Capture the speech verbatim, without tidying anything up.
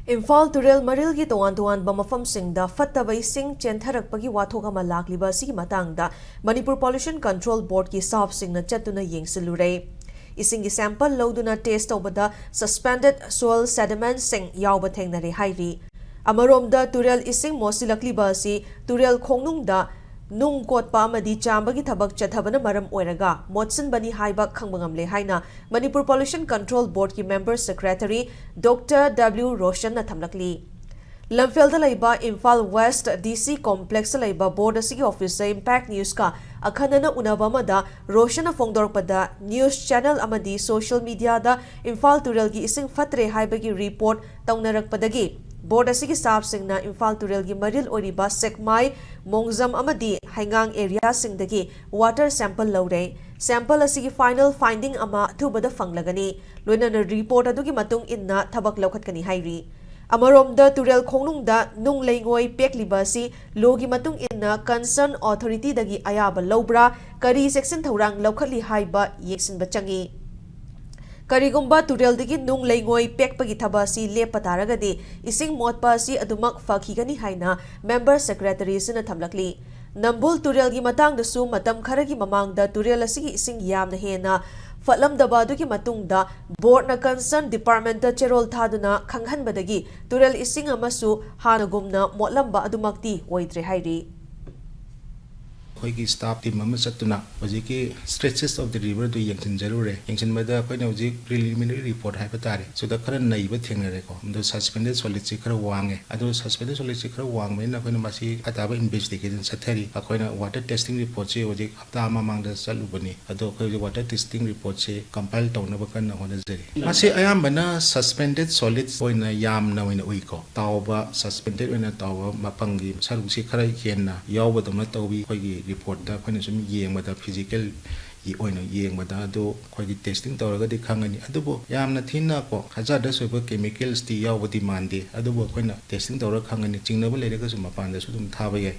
ꯏꯝꯐꯥꯜ ꯇꯨꯔꯦꯜ ꯃꯔꯤꯜꯒꯤ ꯇꯣꯉꯥꯟ ꯇꯣꯉꯥꯟꯕ ꯃꯐꯝꯁꯤꯡꯗ ꯐꯠꯇꯕ ꯏꯁꯤꯡ ꯆꯦꯟꯊꯔꯛꯄꯒꯤ ꯋꯥꯊꯣꯛ ꯑꯃ ꯂꯥꯛꯂꯤꯕ ꯑꯁꯤꯒꯤ ꯃꯇꯥꯡꯗ ꯃꯅꯤꯄꯨꯔ ꯄꯣꯂꯨꯁꯟ ꯀꯟꯇ꯭ꯔꯣꯜ ꯕꯣꯔꯗꯀꯤ ꯁ꯭ꯇꯥꯐꯁꯤꯡꯅ ꯆꯠꯇꯨꯅ ꯌꯦꯡꯁꯤꯜꯂꯨꯔꯦ꯫ ꯏꯁꯤꯡꯒꯤ ꯁꯦꯝꯄꯜ ꯂꯧꯗꯨꯅ ꯇꯦꯁ ꯇꯧꯕꯗ suspended soil sedimentsꯁꯤꯡ ꯌꯥꯎꯕ ꯊꯦꯡꯅꯔꯦ ꯍꯥꯏꯔꯤ꯫ ꯑꯃꯔꯣꯝꯗ ꯇꯨꯔꯦꯜ ꯏꯁꯤꯡ ꯃꯣꯠꯁꯤꯜꯂꯛꯂꯤꯕ ꯑꯁꯤ ꯇꯨꯔꯦꯜ ꯈꯣꯡꯅꯨꯡꯗ ꯅꯨꯡ ꯀꯣꯠꯄ ꯑꯃꯗꯤ ꯆꯥꯝꯕꯒꯤ ꯊꯕꯛ ꯆꯠꯊꯕꯅ ꯃꯔꯝ ꯑꯣꯏꯔꯒ ꯃꯣꯠꯁꯤꯟꯕꯅꯤ ꯍꯥꯏꯕ ꯈꯪꯕ ꯉꯝꯂꯦ ꯍꯥꯏꯅ ꯃꯅꯤꯄꯨꯔ ꯄꯣꯂꯨꯁꯟ ꯀꯟꯇ꯭ꯔꯣꯜ ꯕꯣꯔꯗꯀꯤ ꯃꯦꯝꯕꯔ ꯁꯦꯀ꯭ꯔꯦꯇꯔꯤ ꯗꯣꯛꯇꯔ ꯗꯕ꯭ꯂꯤꯎ ꯔꯣꯁꯟꯅ ꯊꯝꯂꯛꯂꯤ꯫ ꯂꯝꯐꯦꯜꯗ ꯂꯩꯕ ꯏꯝꯐꯥꯜ ꯋꯦꯁ꯭ꯠ ꯗꯤ ꯁꯤ ꯀꯣꯝꯄ꯭ꯂꯦꯛꯁꯇ ꯂꯩꯕ ꯕꯣꯔꯗ ꯑꯁꯤꯒꯤ ꯑꯣꯐꯤꯁꯇ ꯏꯝꯄꯦꯛ ꯅ꯭ꯌꯨꯁꯀ ꯑꯈꯟꯅꯅ ꯎꯅꯕ ꯑꯃꯗ ꯔꯣꯁꯟꯅ ꯐꯣꯡꯗꯣꯔꯛꯄꯗ, ꯅ꯭ꯌꯨꯁ ꯆꯦꯅꯦꯜ ꯑꯃꯗꯤ ꯁꯣꯁꯤꯌꯦꯜ ꯃꯤꯗꯤꯌꯥꯗ ꯏꯝꯐꯥꯜ ꯇꯨꯔꯦꯜꯒꯤ ꯏꯁꯤꯡ ꯐꯠꯇ꯭ꯔꯦ ꯍꯥꯏꯕꯒꯤ ꯔꯤꯄꯣꯔꯠ ꯇꯧꯅꯔꯛꯄꯗꯒꯤ ꯕꯣꯔꯗ ꯑꯁꯤꯒꯤ ꯁ꯭ꯇꯥꯐꯁꯤꯡꯅ ꯏꯝꯐꯥꯜ ꯇꯨꯔꯦꯜꯒꯤ ꯃꯔꯤꯜ ꯑꯣꯏꯔꯤꯕ ꯁꯦꯛꯃꯥꯏ, ꯃꯣꯡꯖꯝ ꯑꯃꯗꯤ ꯍꯩꯉꯥꯡ ꯑꯦꯔꯤꯌꯥꯁꯤꯡꯗꯒꯤ ꯋꯥꯇꯔ ꯁꯦꯝꯄꯜ ꯂꯧꯔꯦ꯫ ꯁꯦꯝꯄꯜ ꯑꯁꯤꯒꯤ ꯐꯥꯏꯅꯦꯜ ꯐꯥꯏꯟꯗꯤꯡ ꯑꯃ ꯑꯊꯨꯕꯗ ꯐꯪꯂꯒꯅꯤ꯫ ꯂꯣꯏꯅꯅ ꯔꯤꯄꯣꯔꯠ ꯑꯗꯨꯒꯤ ꯃꯇꯨꯡ ꯏꯟꯅ ꯊꯕꯛ ꯂꯧꯈꯠꯀꯅꯤ ꯍꯥꯏꯔꯤ꯫ ꯑꯃꯔꯣꯝꯗ ꯇꯨꯔꯦꯜ ꯈꯣꯡꯅꯨꯡꯗ ꯅꯨꯡ ꯂꯩꯉꯣꯏ ꯄꯦꯛꯂꯤꯕ ꯑꯁꯤ ꯂꯣꯒꯤ ꯃꯇꯨꯡ ꯏꯟꯅ ꯀꯟꯁꯔꯟ ꯑꯣꯊꯣꯔꯤꯇꯤꯗꯒꯤ ꯑꯌꯥꯕ ꯂꯧꯕ꯭ꯔꯥ, ꯀꯔꯤ ꯆꯦꯛꯁꯤꯟ ꯊꯧꯔꯥꯡ ꯂꯧꯈꯠꯂꯤ ꯍꯥꯏꯕ ꯌꯦꯡꯁꯤꯟꯕ ꯆꯪꯏ꯫ ꯀꯔꯤꯒꯨꯝꯕ ꯇꯨꯔꯦꯜꯗꯒꯤ ꯅꯨꯡ ꯂꯩꯉꯣꯏ ꯄꯦꯛꯄꯒꯤ ꯊꯕꯛ ꯑꯁꯤ ꯂꯦꯞꯄ ꯇꯥꯔꯒꯗꯤ ꯏꯁꯤꯡ ꯃꯣꯠꯄ ꯑꯁꯤ ꯑꯗꯨꯃꯛ ꯐꯈꯤꯒꯅꯤ ꯍꯥꯏꯅ ꯃꯦꯝꯕꯔ ꯁꯦꯀ꯭ꯔꯦꯇꯔꯤ ꯑꯁꯤꯅ ꯊꯝꯂꯛꯂꯤ꯫ ꯅꯝꯕꯨꯜ ꯇꯨꯔꯦꯜꯒꯤ ꯃꯇꯥꯡꯗꯁꯨ ꯃꯇꯝ ꯈꯔꯒꯤ ꯃꯃꯥꯡꯗ ꯇꯨꯔꯦꯜ ꯑꯁꯤꯒꯤ ꯏꯁꯤꯡ ꯌꯥꯝꯅ ꯍꯦꯟꯅ ꯐꯠꯂꯝꯗꯕ ꯑꯗꯨꯒꯤ ꯃꯇꯨꯡꯗ ꯕꯣꯔꯗꯅ ꯀꯟꯁꯔꯟ ꯗꯤꯄꯥꯔꯠꯃꯦꯟꯠꯇ ꯆꯦꯔꯣꯜ ꯊꯥꯗꯨꯅ ꯈꯪꯍꯟꯕꯗꯒꯤ ꯇꯨꯔꯦꯜ ꯏꯁꯤꯡ ꯑꯃꯁꯨ ꯍꯥꯟꯅꯒꯨꯝꯅ ꯃꯣꯠꯂꯝꯕ ꯑꯗꯨꯃꯛꯇꯤ ꯑꯣꯏꯗ꯭ꯔꯦ ꯍꯥꯏꯔꯤ꯫ ꯑꯩꯈꯣꯏꯒꯤ staff team ꯑꯃ ꯆꯠꯇꯨꯅ ꯍꯧꯖꯤꯛꯀꯤ stretches of the river ꯑꯗꯨ ꯌꯦꯡꯁꯤꯟꯖꯔꯨꯔꯦ꯫ ꯌꯦꯡꯁꯤꯟꯕꯗ ꯑꯩꯈꯣꯏꯅ ꯍꯧꯖꯤꯛ preliminary report ꯍꯥꯏꯕ ꯇꯥꯔꯦ, ꯁꯤꯗ ꯈꯔ ꯅꯩꯕ ꯊꯦꯡꯅꯔꯦꯀꯣ꯫ ꯑꯗꯣ suspended solidꯁꯤ ꯈꯔ ꯋꯥꯡꯉꯦ꯫ ꯑꯗꯣ suspended solidꯁꯤ ꯈꯔ ꯋꯥꯡꯕꯅꯤꯅ ꯑꯩꯈꯣꯏꯅ ꯃꯁꯤ ꯃꯈꯥ ꯇꯥꯕ investigation ꯆꯠꯊꯔꯤ꯫ ꯑꯩꯈꯣꯏꯅ water testing reportꯁꯤ ꯍꯧꯖꯤꯛ ꯍꯞꯇꯥ ꯑꯃ ꯃꯃꯥꯡꯗ ꯆꯠꯂꯨꯕꯅꯤ꯫ ꯑꯗꯣ ꯑꯩꯈꯣꯏ ꯍꯧꯖꯤꯛ water testing reportꯁꯤ compile ꯇꯧꯅꯕ ꯀꯟꯅ ꯍꯣꯠꯅꯖꯔꯤ꯫ ꯃꯁꯤ ꯑꯌꯥꯝꯕꯅ suspended solids ꯑꯣꯏꯅ ꯌꯥꯝꯅ ꯑꯣꯏꯅ ꯎꯏꯀꯣ꯫ ꯇꯥꯎꯕ, suspended ꯑꯣꯏꯅ ꯇꯥꯎꯕ ꯃꯄꯪꯒꯤ ꯁꯔꯨꯛꯁꯤ ꯈꯔ ꯍꯦꯟꯅ ꯌꯥꯎꯕꯗꯧꯅ ꯇꯧꯏ꯫ ꯑꯩꯈꯣꯏꯒꯤ reportꯇ ꯑꯩꯈꯣꯏꯅ ꯁꯨꯝ ꯌꯦꯡꯕꯗ, physicalꯒꯤ ꯑꯣꯏꯅ ꯌꯦꯡꯕꯗ, ꯑꯗꯣ ꯑꯩꯈꯣꯏꯒꯤ testing ꯇꯧꯔꯒꯗꯤ ꯈꯪꯒꯅꯤ꯫ ꯑꯗꯨꯕꯨ ꯌꯥꯝꯅ ꯊꯤꯅ ꯀꯣ hazardous ꯑꯣꯏꯕ chemicalsꯇꯤ ꯌꯥꯎꯕꯗꯤ ꯃꯥꯟꯗꯦ꯫ ꯑꯗꯨꯕꯨ ꯑꯩꯈꯣꯏꯅ testing ꯇꯧꯔꯒ ꯈꯪꯒꯅꯤ꯫ ꯆꯤꯡꯅꯕ ꯂꯩꯔꯒꯁꯨ ꯃꯄꯥꯟꯗꯁꯨ ꯑꯗꯨꯝ ꯊꯥꯕ ꯌꯥꯏ꯫